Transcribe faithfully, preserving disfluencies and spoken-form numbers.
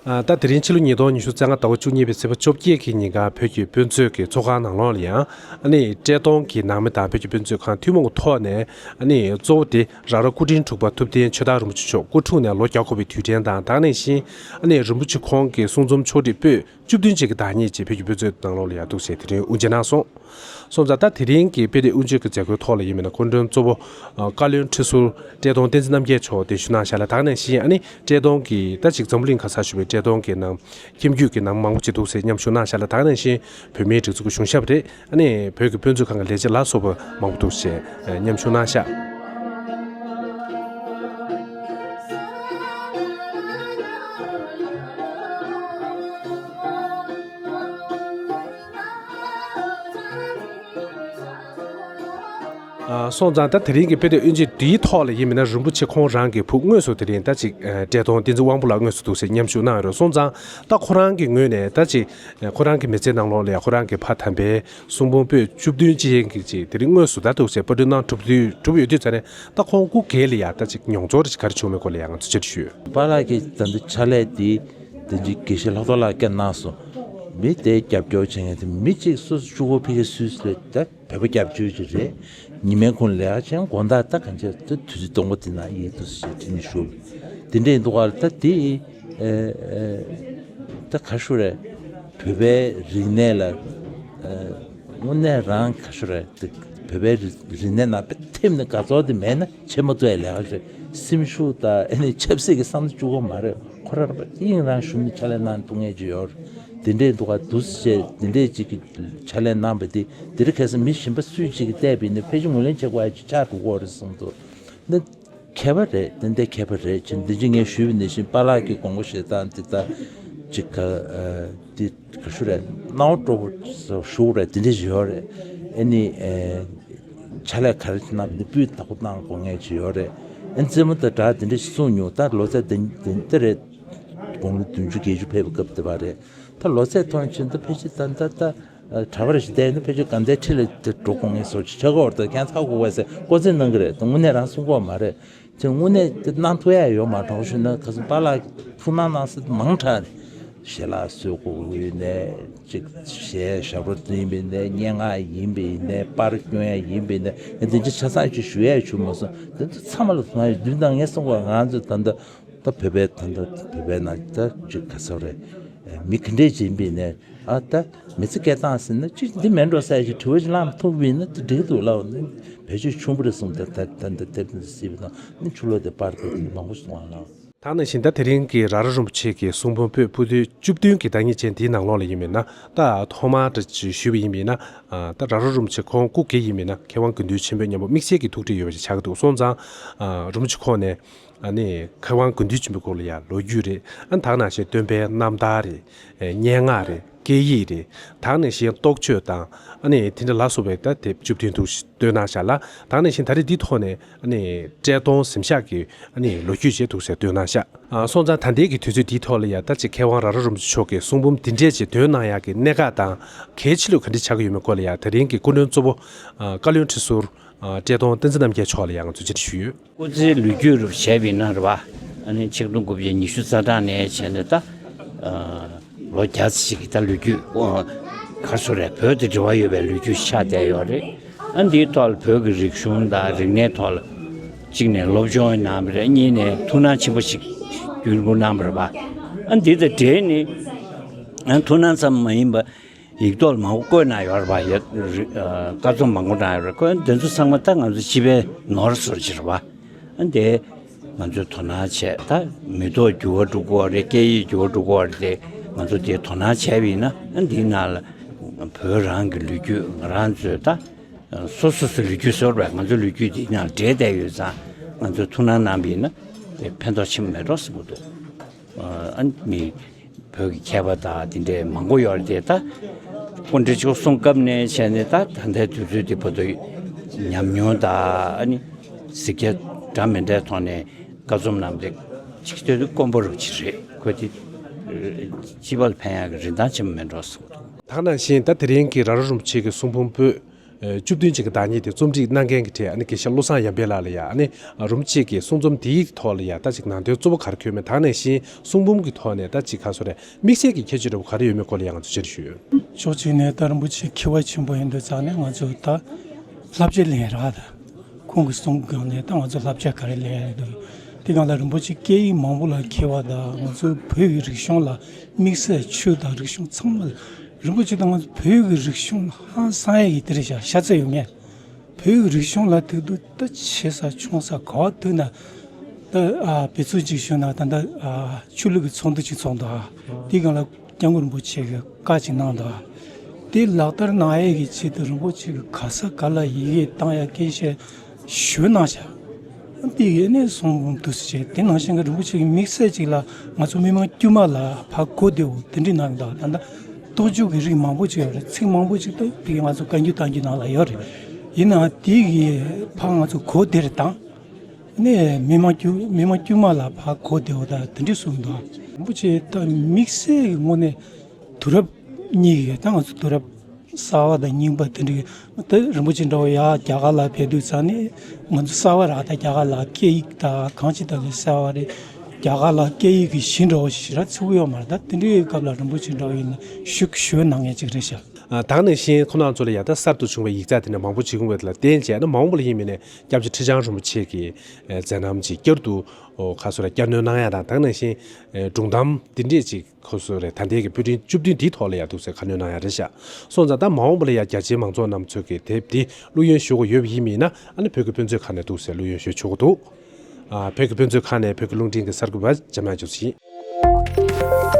ཨ། ད་དེ་རིང་ཕྱི་ལོ་ཉིས་སྟོང་ཉི་ཤུ་རྩ་ལྔ་ཟླ་བ་བཅུ་གཉིས་པའི་ཚེས་པ་བཅོ་བརྒྱད་ཀྱི་ཉིན་ཀ་བོད་ཀྱི་དཔེ་མཛོད་ཀྱི་ཚོགས་ཁང་ནང་ལོགས་ལ་ཡང་ཨ་ནི་བཀྲས་མཐོང་གི་ནང་མི་དང་བོད་ཀྱི་དཔེ་མཛོད་ཁང་ཐུན་མོང་གི་ཐོག་ནས་ཨ་ནི་གཙོ་བོ་དེ་ར་ར་སྐུ་ཕྲེང་དྲུག་པ་ཐུབ་བསྟན་ཆོས་བདག་རིན་པོ་ཆེ་མཆོག་སྐུ་འཁྲུངས་ནས་ལོ་བརྒྱ་འཁོར་བའི་དུས་དྲན་དང་། ད་ག་ནང་བཞིན་ཨ་ནི་རིན་པོ་ཆེ་ཁོང་གི་གསུང་རྩོམ་ཕྱོགས་སྒྲིག་པོད་བཅུ་བདུན་ཅན་གྱི་བདག་ཉིད་ཅེས་བོད་ཀྱི་དཔེ་མཛོད་ནང་ལོགས་ལ་ཡང་འདུག་ཅེས་དེ་རིང་དབུ་འབྱེད་གནང་སོང་། སོང་ཙང་ད་དེ་རིང་གི་དཔེ་དེབ་དབུ་འབྱེད་ཀྱི་མཛད་སྒོའི་ཐོག་ལ་ཡིན་མིན་ན་སྐུ་མགྲོན་གཙོ་བོ་ཨ་བཀའ་བློན་ཁྲི་ཟུར་བཀྲས་མཐོང་བསྟན་འཛིན་རྣམ་རྒྱལ་མཆོག་གདན་ཞུ་གནང་བཞག་ལ། ད་ག་ནང་བཞིན་ཨ་ནི་བཀྲས་མཐོང་གི་ད་ཅིག་འཛམ་བུ་གླིང་ག་ས་བཞུགས་པའི་བཀྲས་མཐོང་གི་ནང་ཁྱིམ་རྒྱུད་ཀྱི་ནང་མི་མང་པོ་ཅིག་འདུག་ཟེར་མཉམ་ཞུགས་གནང་བཞག་ལ། ད་ག་ནང་བཞིན་བོད་མིའི་སྒྲིག་འཛུགས་ཀྱི་གཞུང་ཞབས་རེད། ཨ་ནི་བོད་ཀྱི་དཔེ་མཛོད་ཁང་གི་ལས་བྱེད་ལ་སོགས་པ་མང་པོ་འདུག་ཅེས་མཉམ་ཞུགས་གནང་བཞག། ཨ། སོང་ཙང་ད་དེ་རིང་གི་དཔེ་དེབ་དབུ་འབྱེད་འདིའི་ཐོག་ལ་ཡིན་མིན་ན་རིན་པོ་ཆེ་ཁོང་རང་གི་བུ་དངོས་སུ་དེ་རིང་ད་ཅིག་ཨ་བཀྲས་མཐོང་བསྟན་འཛིན་དབང་པོ་ལགས་དངོས་སུ་འདུག་ཟེར་མཉམ་ཞུགས་གནང་ཡོད་རེད། སོང་ཙང་ད་ཁོ་རང་གི་ངོས་ནས་ད་ཅིག་ཨ་ཁོ་རང་གི་མི་ཚེའི་ནང་ལོགས་ལ་ཡང་ཁོ་རང་གི་ཕ་དམ་པའི་གསུང་འབུམ་པོད་བཅུ་བདུན་ཅན་གྱི་ཅིག་དེ་རིང་དངོས་སུ་ད་འདུག་ཟེར་པར་སྐྲུན་གནང་གྲུབ་དུས་གྲུབ་ཡོད་དུས་ཙ་ནས་ད་ཁོང་སྐུ་སྒེར་ལ་ཡང་ད་ཅིག་མྱོང་ཚོར་ག་རེ་བྱུང་མེད་སྐོར་ལ་ཡང་ང་ཚོས་བཅར་འདྲི་ཞུས་ཡོད། པཱ་ལགས་ཀྱིས་ད་ལྟ་ཕྱག་ལས་འདི་དེ་འདྲའི་དགེ་བཤེས་ལྷག་རྡོར་ལགས་བསྐྱངས་གནང་སོང་། མི་དེ་རྒྱབ་སྐྱོར་བྱེད་མཁན་དེ་མི་གཅིག་སོ་སོ་གཅིག་པོ་ཕ་གིར་སུད་སི་ལ་ད་བོད་པ་སྐྱབས་བཅོལ་ཅིག་རེད། ཉི་མའི་ཁོང་ལས་ཀ་བྱེད་དགོང་དག་ད་གང་བྱེད་ད་དུས་ཚོད་སྟོང་པ་དེ་ན་ཡིན་འདུག་ཟེར་དྲིས་ནས་ཞུ། དེ་འདྲ་ཡིན་འདུག་ག་ད་དེ་ཨེ་ཨེ་ད་ག་ཞུ་རེད། བོད་པའི་རིག་གནས་ལ་ཨེ་དངོས་གནས་རང་ག་ཞུ་རེད། དེ་བོད་པའི་རིག་རིག་གནས་ནང་དཔེ་ཐིམ་ནས་དགའ་ཚོར་དེ་མེད་ན་བྱེད་མ་ཐུབ་པའི་ལས་ཀ་ཞིག་སེམས་ཤུགས་དང་ཨེ་ནས་ཆབ་སྲིད་ཀྱི་བསམ་བློ་བཅུག་གི་མ་རེད། ཁོ་རང་དབྱིངས་རང་ཞུམ་ནས་ཕྱག་ལས་གནང་ཐུབ་མཁན་ཅིག་ཡོད་རེད། དེ་འདྲའི་འདུག་ག་འདུག་སེ་བྱས་དེ་འདྲའི་ཅིག་གི་ཕྱག་ལས་གནང་བ་དེ་དེ་རིང་ཁ་སང་མི་གཞན་པ་སུས་ཅིག་གིས་བལྟས་པ་ཡིན་ན་ཕལ་ཆེར་ངོས་ལེན་བྱེད་དགོས་ཡ་ཅིག་ཆགས་འགྲོ་གི་ཡོད་རེད་བསམ་འདུག་འདི་མཁས་པ་རེད། ཏན་ཏན་མཁས་པ་རེད། ཅེས་འདི་ཅིག་ངས་ཞུས་པ་ནང་བཞིན་པཱ་ལགས་ཀྱི་དགོངས་པ་བཞེས་སྟངས་འདི་ལྟ་ཅིག་ག་འདི་ག་ཞུ་རེད། སྣང་བ་སྤྲོ་པོ་ཞུ་རེད། དེ་འདྲ་ཞིག་ཡོད་རེད། ཨེ་ནི་ཨེ་ཕྱག་ལས་ག་རེ་གནང་འདི་སྤུས་དག་པོ་གནང་དགོས་མཁན་ཅིག་ཡོད་རེད། ཨེ་རྩེད་མོ་དང་སྦྲགས་དེ་འདྲ་ཞིག་གསུངས་མྱོང་། ད་ལོ་ཚད་དེ་དེ་འདྲ་རེད། དགུང་ལོ་བདུན་ཅུ་བརྒྱད་ཅུ་ཕེབས་པའི་སྐབས་དེ་བ་རེད། ད་ལོ་ཚད་མཐོང་ཕྱིན་ད་ཕལ་ཆེར་ད་ད་ད་གྲྭ་པ་རེ་ཞིག་བསྡད་ན་ཕལ་ཆེར་དགའ་ལྡན་ཁྲི་ལ་དེ་འགྲོ་དགོས་ངེས་སོགས་ཅིག་ཆགས་ཀྱི་ཡོད་རེད། ད་ཁྱེད་ཚ་དགོས་པ་ཟེར་བཀོད་ཚིག་གནང་གི་རེད། ད་དངོས་གནས་རང་གསུང་གི་ཡོད་མ་རེད། དེ་དངོས་གནས་དེ་གནང་ཐུབ་ཡ་ཡོད་མ་གཏོགས་ཞུས་ན་ཁ་སང་པཱ་ལགས་ཐུགས་སྣང་གནང་ས་མང་དྲགས་རེད། ཞལ་ལག་བཟོ་དགོས་ཡོད་ནས་ཅིག་གཞས་ཞབས་བྲོ་འདོན་པ་ཡིན་ནས་སྙན་ངག་ཡིན་པ་ཡིན་ནས་པར་སྐྱོན་ཡ་ཡིན་པ་ཡིན་ནས་ངས་དེ་འདྲ་ཆ་ཚང་ཅིག་ཞུ་ཡ་བྱུང་མ་སོང་། དེ་ཚོ་ཚང་མ་ལ་ཐུགས་སྣང་ཡོད། དུས་དང་ངས་གསུང་གི་ཡོད། ང་ཚོ་ད་ལྟ་ད་བོད་པའི་ད་ལྟ་བོད་པའི་ནང་ད་ཅིག་ག་ཚོད་རེད། མི་ག་འདྲས་ཅིག་ཡིན་པ་ཡིན་ནས་ཨ་ད་མི་ཚེ་སྐྱེལ་སྟངས་ཟེར་ན་ཅིག་འདི་མིན་འགྲོ་ས་ཅིག་དྲི་བ་ཅིག་བླངས་ཐུབ་པ་ཡིན་ན་ད་འགྲིག་འདུག་ལབ་ནི་བེད་སྤྱོད་ཆུང་པོ་རེད་གསུངས། ད་ད་ད་ད་དེབ་འདི་སྲིད་པའི་ནང་ནི་ཆུ་ལོག་དེ་པར་དེ་མང་པོ་གསུང་བ་ལ། ད་ནང་བཞིན་ད་དེ་རིང་གི་ར་ར་རིན་པོ་ཆེ་གི་གསུང་འབུམ་པོད་པོ་ཏི་བཅུ་བདུན་གྱི་བདག་ཉིད་ཅན་དེའི་ནང་ལོགས་ལ་ཡིན་མིན་ན། ད་ཐོག་མར་ཅིག་ཞུས་པ་ཡིན་མིན་ན། ད་ར་ར་རིན་པོ་ཆེ་ཁོང་སྐུ་སྒེར་ཡིན་མིན་ན་མཁས་དབང་དགེ་འདུན་ཆེན་པོ་མཉམ་པོ་དམིགས་བསལ་གྱི་ཐུགས་འདྲིས་ཡོད་པ་ཞིག་ཆགས་ཀྱི་འདུག་སོང་ཙང་། རིན་པོ་ཆེ་ཁོང་ནས། ཨ་ནི་མཁས་དབང་དགེ་འདུན་ཆེན་པོའི་སྐོར་ལ་ཡང་ལོ་རྒྱུས་རེད། ཨ་ནི་ད་ག་ནང་བཞིན་སྟོན་པའི་རྣམ་ཐར་རེད། སྙན་ངག་རེད། སྐད་ཡིག་རེད། ད་ག་ནང་བཞིན་རྟོགས་བརྗོད་དང་ཨ་ནི་དེ་འདྲ་ལ་སོགས་པའི་ད་དེབ་བཅུ་བདུན་འདུག་བཏོན་གནང་བཞག་ལ། ད་ག་ནང་བཞིན་ད་རེས་འདིའི་ཐོག་ནས་ཨ་ནི་བཀྲས་མཐོང་གཟིམ་ཤག་གི་ཨ་ནི་ལོ་རྒྱུས་བཅས་འདུག་ཟེར་བཏོན་གནང་བཞག་ཨ་སོང་ཙང་ད་ལྟའི་གི་དུས་ཚོད་འདིའི་ཐོག་ལ་ཡང་ད་ཅིག་མཁས་དབང་ར་ར་རིན་པོ་ཆེ་མཆོག་གི་གསུང་འབུམ་འདི་འདྲས་ཅིག་འདོན་གནང་ཡག་གི་གནད་འགག་དང་གལ་ཆེ་ལོས་ག་འདྲ་ཆགས་ཀྱི་ཡོད་མེད་སྐོར་ལ་ཡང་དེ་རིང་གི་སྐུ་མགྲོན་གཙོ་བོ་བཀའ་བློན་ཁྲི་ཟུར་བཀྲས་མཐོང་བསྟན་འཛིན་རྣམ་རྒྱལ་མཆོག་ལ་ཡང་ང་ཚོས་ཅིག་ཞུས་ཡོད། སྐུ་ཚེའི་ལོ་རྒྱུས་རུ་བྱས་པ་ཡིན་ན་རེད་བ། ཨ་ནི་ཆིག་སྟོང་དགུ་བརྒྱ་ཉི་ཤུ་རྩ་གྲངས་ནས་བྱས་ནས་ད། ལོ་བརྒྱ་ཙམ་ཞིག་གི་ད་ལོ་རྒྱུས། ག་རེ་ཟེར་རེད། བོད་དང་འབྲེལ་བ་ཡོད་པའི་ལོ་རྒྱུས་ཆགས་བསྡད་ཡོད་རེད། ཨ་འདིའི་ཐོག་ལ་བོད་ཀྱི་རིག་གཞུང་དང་རིག་གནས་ཐོག་ལ་གཅིག་ནས་སློབ་སྦྱོང་གནང་བ་རེད། གཉིས་ནས་ཐུགས་སྣང་ཆེན་པོ་ཞིག་བསྐྱོན་དགོས་གནང་བ་རེད་བ། ཨ་འདི་དང་འབྲེལ་ནས་ཨ་ཐུགས་སྣང་ཙམ་མ་ཡིན་པ། ཡིག་ཐོག་ལ་མང་པོ་བཀོད་གནང་ཡོད་རེད་པ། ཡ་རི་ཨ་བཀའ་རྩོམ་མང་པོ་གནང་ཡོད་རེད། ཁོ་འདི་ཚོ་ཚང་མ་ད་ང་ཚོ་སྤྱི་པའི་ནོར་ཟེར་གྱི་རེད་པ། ཨ་འདི་ང་ཚོས་དོ་སྣང་བྱས། ད་མི་ཐོག་འགྱུར་བ་འགྲོ་གི་ཡོད་རེད། སྐད་ཡིག་འགྱུར་བ་འགྲོ་གི་ཡོད་རེད་དེ། ང་ཚོ་དེ་དོ་སྣང་བྱས་པ་ཡིན་ན་ཨ་འདིའི་ནང་ལ་བོད་རང་གི་ལོ་རྒྱུས་ང་རང་ཚོས་ད་སོ་སོ་སོའི་ལོ་རྒྱུས་ཟེར་བ་ང་ཚོའི་ལོ་རྒྱུས་དེའི་ནང་འདྲེས་བསྡད་ཡོད་ཙང་། ང་ཚོས་ཐུགས་སྣང་གནང་པ་ཡིན་ན་དེ་ཕན་ཐོགས་ཆེན་པོ་མེད་འགྲོ་བསམ་གྱི་འདུག་ཨ་མི་བོད་ཀྱི་མཁས་པ་དང་དེ་འདྲའི་མང་པོ་ཡོད་རེད་དེ། ད་སྐུ་མགྲོན་མཆོག་གསུང་སྐབས་ནས་བྱས་ནས་ད་ད་ལྟའི་དུས་ཚོད་འདི་བར་དུ་ཉམས་མྱོང་དང་ཨ་ནི་གཟིགས་རྒྱ་འདྲ་མི་འདྲའི་ཐོག་ནས་བཀའ་རྩོམ་གནང་སྟེ་ཅིག་ལྟོས་དུས་དཀོན་པོ་རུ་ཅིག་རེད། ཁོ་དེ་སྤྱི་པ་ལ་ཕན་ཡག་གི་རིན་ཐང་ཆེན་པོ་མེད་འགྲོ་གསུངས་འདུག་ད་ག་ནང་བཞིན་ད་དེ་རིང་གི་ར་ར་རིན་པོ་ཆེ་གི་གསུང་འབུམ་པོད་ བཅུ་བདུན་ཅིག་གི་བདག་ཉིད་དེ་རྩོམ་སྒྲིག་གནང་མཁན་གྱི་གྲས་ཨ་ནི་དགེ་བཤེས་བློ་བཟང་ཡར་འཕེལ་ལགས་ལ་ཡ་ཨ་ནི་རིན་པོ་ཆེ་གི་གསུང་རྩོམ་དེའི་ཐོག་ལ་ཡ་ད་ཅིག་ནང་དོན་གཙོ་བོ་ག་རེ་འཁོད་མེད། ད་ནང་བཞིན་གསུང་འབུམ་གྱི་ཐོག་ནས་ད་ཅིག་ག་སོ་རེད། དམིགས་བསལ་གྱི་ཁྱད་ཆོས་འདྲ་བོ་ག་རེ་ཡོད་མེད་སྐོར་ལ་ཡང་ང་ཚོས་ཕྱིར་ཞུས་ཡོད། ཕྱོགས་གཅིག་ནས་ད་རིན་པོ་ཆེ་མཁས་པ་ཆེན་པོ་ཡིན་དུས་ཙང་ནས་ང་ཚོ་ད་བསླབ་བྱ་ལེན་རག་ད་ཁོང་གི་གསུང་སྒང་ནས་ད་ང་ཚོ་བསླབ་བྱ་ག་རེ་ལེན་ཡག་འདུག་དེ་སྒང་ལ་རིན་པོ་ཆེ་སྐད་ཡིག་མང་པོ་ལ་མཁས་པ་དང་ང་ཚོ་བོད་ཀྱི་རིག་གཞུང་ལ་དམིགས་བསལ་ཆོས་དང་རིག་གཞུང་ཚང་མ་ལ་རིན་པོ་ཆེ་དང་ང་ཚོ་བོད་ཀྱི་རིག་གཞུང་ལ་ཧང་སང་ཡག་གི་དེ་རེད་ཤག་ཤ་ཚ་ཡོད་ངེས། བོད་ཀྱི་རིག་གཞུང་ལ་དེ་དུས་ད་ཆེ་ས་ཆུང་ས་ག་བ་དུས་ན་ད་ཨ་དཔེ་མཚོན་ཅིག་ཞུ་ན་ད་ད་ཨ་ཆོས་ལུགས་ཀྱི་ཚོགས་འདུ་ཅིག་ཚོགས་འདུག་ཨ་དེ་སྒང་ལ་སྐྱབས་མགོན་རིན་པོ་ཆེ་གི་བཀའ་ཅིག་གནང་འདུག་ཨ་དེ་ལག་བསྟར་གནང་ཡས་ཀྱི་ཆེད་དུ་རིན་པོ་ཆེ་གི་ག་ས་ག་ལ་ཡི་གེ་བཏང་ཡ་སྐད་བཤད་ཞུ་གནང་ཤག་དེ་ཡས་ནས་གསུང་འབུམ་དུ་སུ་བྱས་དེ་ནང་བཞིན་གྱི་རིན་པོ་ཆེ་གི་དམིགས་བསལ་ཅིག་ལ་ང་ཚོ་མི་མང་དཀྱུས་མ་ལ་ཕར་གོ་བདེ་བོ་དེ་འདྲའི་གནང་གི་འདུག་ད་ལྟ་རྟོགས་བརྗོད་ཀྱི་རིགས་མང་པོ་ཅིག་ཡོད་རེད། ཚིག་མང་པོ་ཅིག་ད་དེ་གི་ང་ཚོ་བཀའ་འགྱུར་གཏམ་རྒྱུད་ནང་ལ་ཡོད་རེད། ཡིན་ནའང་དེ་གི་ཕར་ང་ཚོ་གོ་བདེ་རེད་དང་། ནས་མི་མང་དཀྱུས་མི་མང་དཀྱུས་མ་ལ་ཕར་གོ་བདེ་བོ་དང་དེ་འདྲ་གསུངས་འདུག་རིན་པོ་ཆེ་ད་དམིགས་བསལ་གྱི་ངོས་ནས་དུས་རབས་གཉིས་ཀྱི་ད་ང་ཚོ་དུས་རབས་གསར་པ་དང་རྙིང་པ་དེ་འདྲ་ད་རིན་པོ་ཆེ་འདྲ་བོ་ཡར་རྒྱ་གར་ལ་ཕེབས་དུས་ཙང་ནས་ང་ཚོ་གསར་པ་རག་ད་རྒྱ་གར་ལ་སྐད་ཡིག་དང་གང་ཅི་ད་ལས་གསར་པ་རེད། རྒྱ་གར་ལ་སྐད་ཡིག་གི་གཞི་འདྲ་བོ་ཞིག་རག་ཚུགས་ཡོད་མ་རེད། ད་དེ་འདྲའི་སྐབས་ལ་རིན་པོ་ཆེ་འདྲ་བོ་ཡིན་ན་ཞུ་ཞུ་གནང་མཁན་ཅིག་རེད་ཤག་ཨ། ད་ག་ནང་བཞིན་ཁོང་རྣམ་ཚོ་ལ་ཡ་ད་གསར་དུ་བྱུང་བའི་ཡིག་ཚགས་དེ་འདྲ་མང་པོ་བྱེད་ཀྱི་ཡོད་པ་ལ་བརྟེན་བྱས་ན་མ་འོངས་པ་ལ་ཡིན་མིན་ནས་སྐྱབས་རྗེ་ཁྲི་བྱང་རིན་པོ་ཆེ་གི་མཛད་རྣམ་ཅིག་བསྐྱར་དུ་ཁ་སོ་ར་བསྐྱར་སྣོན་གནང་ཡ་དང་ད་ག་ནང་བཞིན་སྒྲུང་གཏམ་འདི་འདྲས་ཅིག་ཁོ་སོ་རེ་ད་ལྟའི་གི་པོད་ཕྲེང་བཅུ་བདུན་འདིའི་ཐོག་ལ་ཡ་འདུག་སེ་ཁ་སྣོན་གནང་ཡ་རེད་ཤག་སོང་ཙང་ད་མ་འོངས་པ་ལ་ཡ་རྒྱ་ཆེའི་མང་ཚོགས་རྣམས་ཚོས་ཀྱི་དེབ་འདི་བླུ་ཡོན་ཞུ་དགོས་ཡོད་པ་ཡིན་མིན་ན་ཨ་ནི་བོད་ཀྱི་དཔེ་མཛོད་ཁང་ནས་འདུག་སེ་བླུ་ཡོན་ཞུ་ཆོག་གི་འདུག་ཨ། བོད་ཀྱི་དཔེ་མཛོད་ཁང་ནས་བོད་ཀྱི་རླུང་འཕྲིན་གྱི་གསར་འགོད་པ་འཇམ་དབྱངས་ཆོས་སྐྱིད་ཡིན།